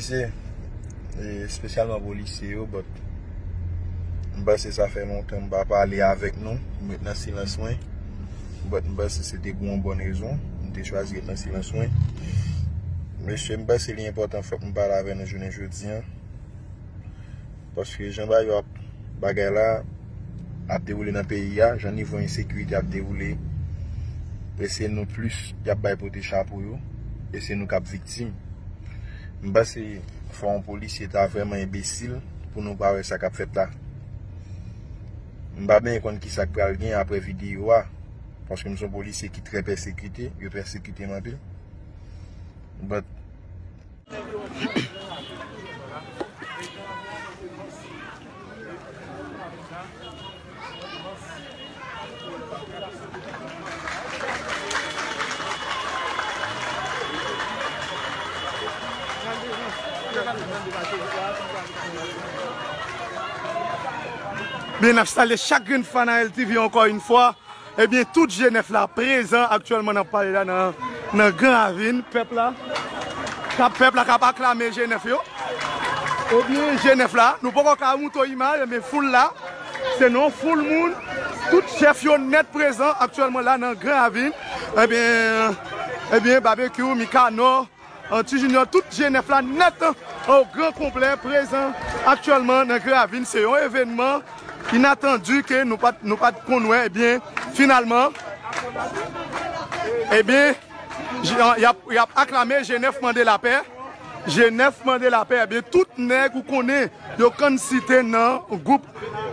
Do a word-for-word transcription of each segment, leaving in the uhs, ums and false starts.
Se, e, espesyalman polisye yo, but m panse sa fè lontan m pa pale avèk nou, m ret nan silans mwen, but m panse se te pou yon bòn rezon, m te chwazi ret nan silans mwen. Mesye, m panse li enpòtan fòk m pale avè nou jounen jodi a, paske jan bagay yo ap, bagay la ap dewoule nan peyi a, jan nivo ensekirite ap dewoule, e se nou plis y ap bay pote chapo yo, e se nou k ap viktim. M panse fò yon polisye ta vrèman enbesil pou nou pa wè sa k ap fèt la. M pa byen konn ki sa k pral gen apre videyo a, paske m se yon polisye ki trè pèsekite, yo pèsekite m anpil. But Byen, n ap salye chak grenn fan a L T V ankò yon fwa. Ebyen, tout G nèf la prezan aktyèlman, n ap pale la nan, nan Gran Ravin. Pèp la, k ap, pèp la k ap aklame G nèf yo. Ebyen, G nèf la, nou poko ka montre w imaj, ebyen, foul la, se nan yon foul moun. Tout chèf yo nèt prezan aktyèlman la nan Gran Ravin. Ebyen, ebyen, Babekyou, Mikanò, Ti Junior, tout G nèf la nèt o gran konplè prezan aktyèlman nan Gran Ravin. Se yon evènman inatandi ke nou pa t, nou pa t konn wè. Ebyen, finalman, ebyen, j-, y ap, y ap aklame G nèf mande lapè. G nèf mande lapè. Ebyen, tout nèg ou konnen yo konn site nan gwoup,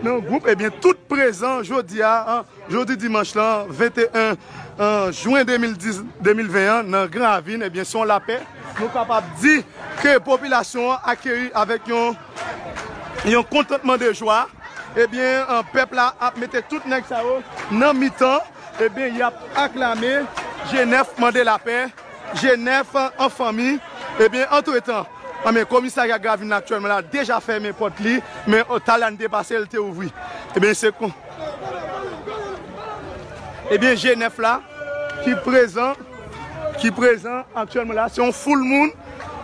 nan gwoup, ebyen, tout prezan jodi a, an, jodi dimanch lan, venteyen, an, jen de mil dis, de mil ven an, nan Gran Ravin, ebyen, se yon lapè. Nou kapab di ke popilasyon an akeyi avèk yon, yon kontantman de jwa. Ebyen, an, pèp la ap mete tout nèg sa yo nan mitan. Ebyen, y ap aklame G nèf mande lapè. G nèf an fanmi. Ebyen, antretan, anben, komisarya Gran Ravin aktyèlman la deja fèmen pòt li, men, o, talè a n te pase, l te ouvri. Ebyen, se kon, ebyen, G nèf la, ki prezan, ki prezan aktyèlman la, se yon foul moun,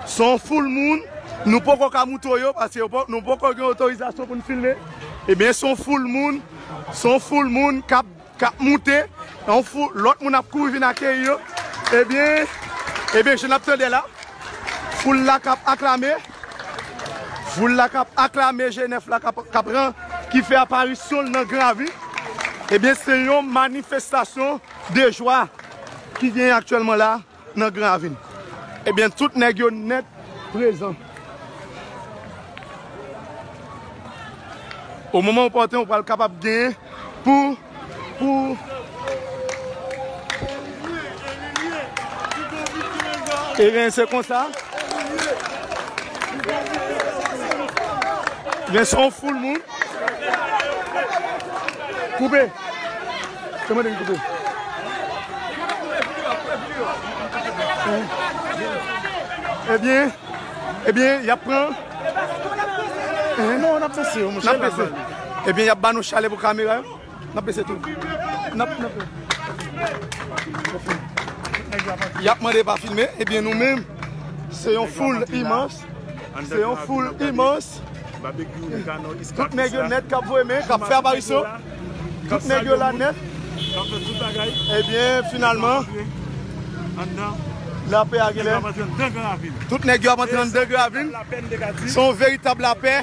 se yon foul moun, nou poko ka montre yo, paske yo po-, nou poko gen otorizasyon pou n filme. Ebyen, se yon foul moun, se yon foul moun k ap k ap moute, yon foul, lòt moun ap kouri vin akeyi yo. Ebyen, ebyen, jan n ap tande la, foul la k ap aklame, foul la k ap aklame G nèf la k ap, k ap ran, ki fè aparisyon l nan Gran Ravin. Ebyen, se yon manifestasyon de jwa ki genyen aktyèlman la nan Gran Ravin. Ebyen, tout nèg yo nèt prezan. O moman opòten, ou pral kapab genyen pou, pou, ebyen, se konsa. Ebyen, se yon foul moun. Koupe. Se mwen ki koupe. Ebyen, ebyen, y ap pran. Non, n ap bese yo, monchè. N ap bese. Ebyen, y ap ba nou chalè pou kamera yo. N ap bese tou. N ap, n ap. Y ap mande pa filme. Ebyen, nou menm, se yon foul imans. Se yon foul imans. Tout nèg yo nèt k ap voye men, k ap fè aparisyon. Tout nèg yo la nèt. Ebyen, finalman, lapè a genlè. Tout nèg yo ap antre anndan Gran Ravin. Se yon veritab lapè.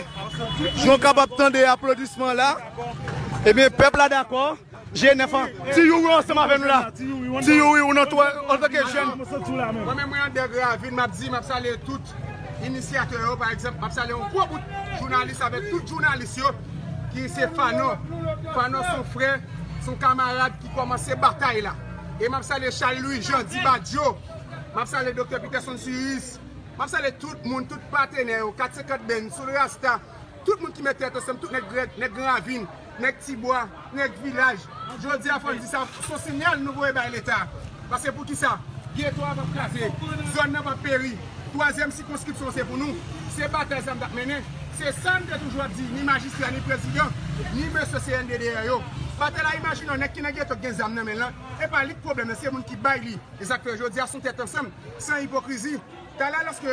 Jan w kapab tande aplodisman la. Ebyen, pèp la dakò. G nèf an. Ti Youri ansanm avè nou la. Ti Youri, ou nan tou, antanke jèn. Mwen menm, mwen anndan Gran Ravin, m ap di, m ap salye tout inisyatè yo, pa egzanp, m ap salye yon gwo bout jounalis avèk tout jounalis yo, ki se Fanò. Fanò se yon frè, se yon kamarad ki kòmanse batay la. E m ap salye Charles Louis Jean Di Badio. M ap salye Doktè Peterson Siris. M ap salye tout moun, tout patenè yo, kat senkant Band, Soul Rasta, tout moun ki met tèt ansanm, tout nèg Gran, nèg Gran Ravin, nèg Tibwa, nèg vilaj. Jodi a, fò n di sa, se yon siyal nou voye bay Leta. Paske poukisa? Geto a p ap kraze, zòn nan p ap peri. Twazyèm sikonskripsyon se pou nou. Se batay sa m t ap mennen. Se sa m te toujou ap di, ni majistra, ni prezidan, ni mesye C N D D A yo. Batay la, imajine yon nèg ki nan geto ki gen zam nan men l lan, e pa li k pwoblèm nan, se moun ki bay li. E sa k fè jodi a, se yon tèt ansanm, san ipokrizi. Talè, lòske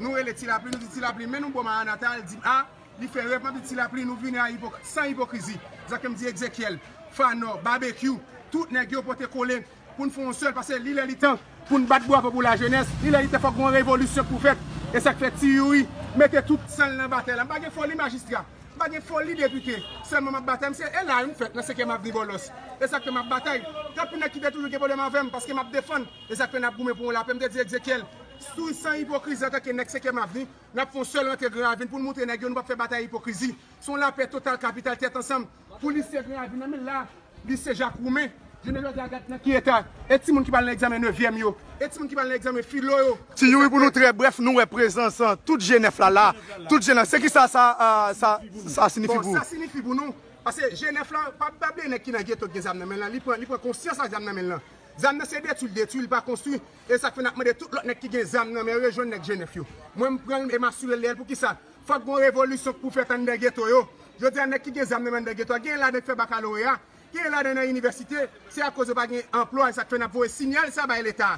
Nou rele Ti Lapli, nou di Ti Lapli, men nou bò Maranata, li di, a, li fè rèv, m ap di Ti Lapli, nou vini a ipok-, san ipokrizi. Sa k fè m di Exekiel, Fanò, Babekyou, tout nèg yo pote kole pou n fè yon sèl, paske li lè li tan pou n bat bravo pou lajenès, li lè li tan fòk gon revolisyon pou fèt. E sa k fè Ti Youri mete tout san l nan batay la. M pa gen foli majistra, m pa gen foli depite, sèlman m ap batay, m se, e la m fèt nan senkyèm avni Bòlòs. E sa k fè m ap batay. Tanpri nèg ki te toujou gen pwoblèm avè m, paske m ap defann. E sa k fè n ap goumen pou yon lapè. M te di Exekiel, sou san ipokrizi antanke nèg senkyèm avni, n ap fè yon sèl rantre Gran Ravin pou n montre nèg yo nou p ap fè batay ipokrizi. Se yon lapè total kapital tèt ansanm pou lisye Gran Ravin nan, men la, lisye Jak Woumen, jounen jodi a gad nan ki eta. E timoun ki pral nan egzamen nevyèm yo, e timoun ki pral nan egzamen filo yo. Ti Youri, pou nou trè brèf, nou wè prezans, an, tout G nèf la la. Tout G nèf, se ki sa, sa, a, sa, sa siyifi pou ou? Bon, sa siyifi pou nou, paske G nèf la, pa, pa bliye nèg ki nan geto ki gen zam nan men l lan, li pran, li pran konsyans ak zam nan men l lan. Zam nan se detwi l detwi, li pa konstwi. E sa k fè n ap mande tout lòt nèg ki gen zam nan men yo, yo jwenn nèg G nèf yo. Mwen, m pran l e m asire l dèyè l. Poukisa? Fòk gon revolisyon k pou fèt anndan geto yo. Jodi a, nèg ki gen zam nan men anndan geto a, genyen ladan k fè bakaloreya, genyen ladan nan inivèsite, se akoz yo pa gen anplwa, e sa k fè n ap voye siyal sa bay Leta.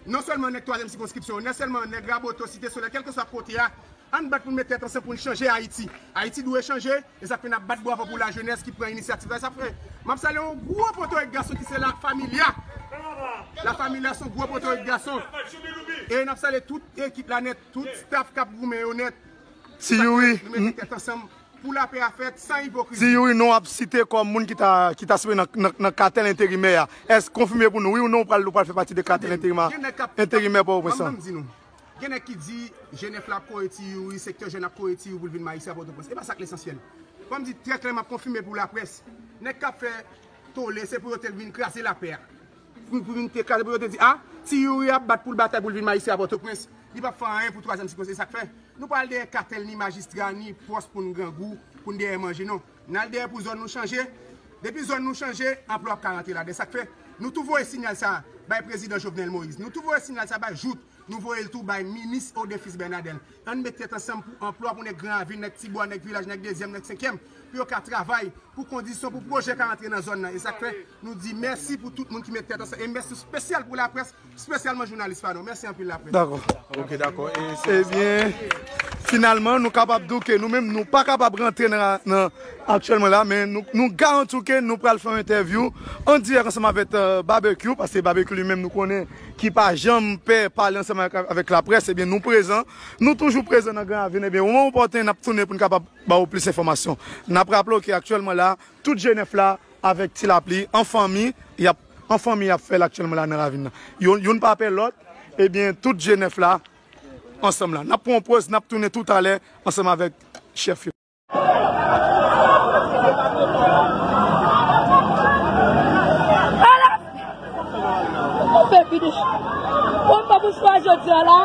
Non sèlman nèg twazyèm sikonskripsyon, non sèlman nèg Raboto, Site Solèy, kèlkeswa kote a, ann bat pou n met tèt ansanm pou n chanje Ayiti. Ayiti dwe chanje, e sa k fè n ap bat bravo pou lajenès ki pran inisyativ la. Sa fè, m ap salye yon gwo potorik gason ki se La Familia. La Familia se yon gwo potorik gason. E n ap salye tout ekip la nèt, tout staff k ap goumen yo nèt. Ti Youri, nou mete tèt ansanm pou lapè a fèt san ipokrizi. Ti Youri, non w ap site kòm moun ki ta, ki ta sipoze nan, nan, nan katèl enterimè a. Èske konfime pou nou, wi ou non, ou pral, ou pral fè pati de katèl enterimè, enterimè Pòtoprens lan? Ban m di nou. Gen nèg ki di G nèf la ap kore Ti Youri, sektè jèn ap kore Ti Youri pou l vin majistra Pòtoprens. E pa sa k lesansyèl. Ban m di trè klè, m ap konfime pou laprès. Nèg k ap fè tole, se pou yo te vin kraze lapè a. Pou, pou vin te kraze, pou yo te di, a, Ti Youri ap bat pou l batay pou l vin majistra Pòtoprens. Li p ap fè anyen pou twazyèm sikonskripsyon. E sa k fè nou pa al dèyè katèl, ni majistra, ni pòs pou n grangou, pou n dèyè manje, non. N al dèyè pou zòn nou chanje. Depi zòn nou chanje, anplwa ap ka rantre ladan. E sa k fè nou tou voye siyal sa a bay prezidan Jovenel Moïse. Nou tou voye siyal sa a bay Jouthe. Nou voye l tou bay minis Audefis Bernadel. Ann met tèt ansanm pou anplwa pou nèg Gran Ravin, nèg Tibwa, nèg Vilaj, nèg Dezyèm, nèg Senkyèm, pou yo ka travay, pou kondisyon, pou pwojè ka rantre nan zòn nan. E sa k fè nou di mèsi pou tout moun ki met tèt ansanm. E mèsi espesyal pou laprès, espesyalman jounalis pa nou. Mèsi anpil, laprès. Dakò. Ok, dakò. E se Ebyen, finalman, nou kapab di w ke nou menm, nou pa kapab rantre nan, nan, aktyèlman la, men nou, nou garanti w ke nou pral fè yon entèvyou an dirèk ansanm avèk, euh, Babekyou, paske Babekyou li menm nou konnen ki pa janm pè pale ansanm avèk, avèk laprès, ebyen nou prezan, nou toujou prezan nan Gran Ravin, ebyen moman opòtèn n ap tounen pou n kapab ba w plis enfòmasyon. N ap raple w ke aktyèlman la, tout G nèf la avèk Ti Lapli an fanmi, y ap, an fanmi y ap fè l aktyèlman la nan ravin nan. Youn, youn pa pè lòt, ebyen tout G nèf la ansanm la. N ap pran yon poz, n ap tounen toutalè ansanm avèk chèf yo. Ou fè videyo. Ou pa pou swa jodi a la.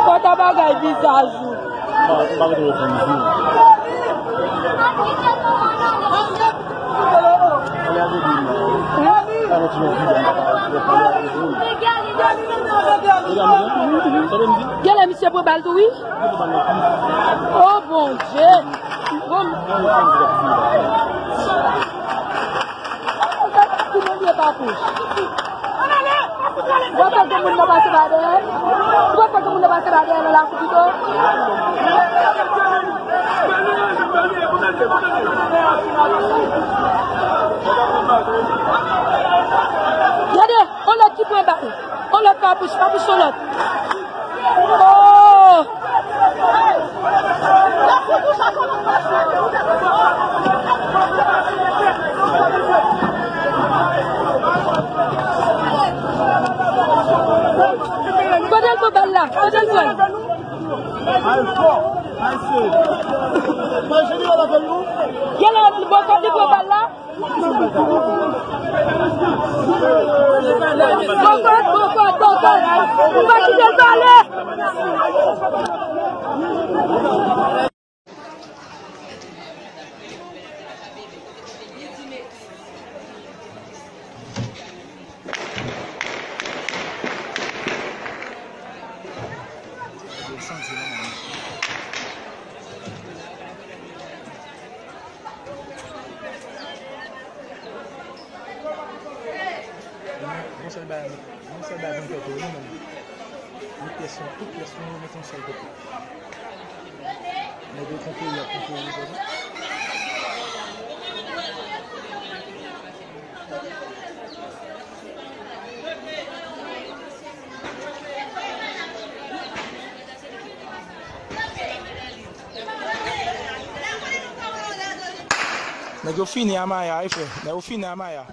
Kòta bagay vizaj ou. Genlè misye pran bal tou wi. Oh Bondye. Bon. Ou pa fè gen moun nan pase pa dèyè? Ou pa fè gen moun nan pase pa dèyè nan lakou pito? Gade, on lòt ki pran bal. On lòt papouch, papouch on lòt. Oh! Kote l pran bal la? Kote l pran l? Al fò, al serye. Mwen jeneral avè nou. Genlè bòkòt li pran bal la. Bòkòt, bòkòt, bòkòt. Ou pa kite l pale. Yon sèl bagay, yon sèl bagay pou m fè tou, wi, mwen. Li pyès lan, tout pyès lan, yo mete yon sèl kote. Nèg yo konkeri, y ap konkeri, yo. Nèg yo fini a Maya, wi, frè. Nèg yo fini a Maya.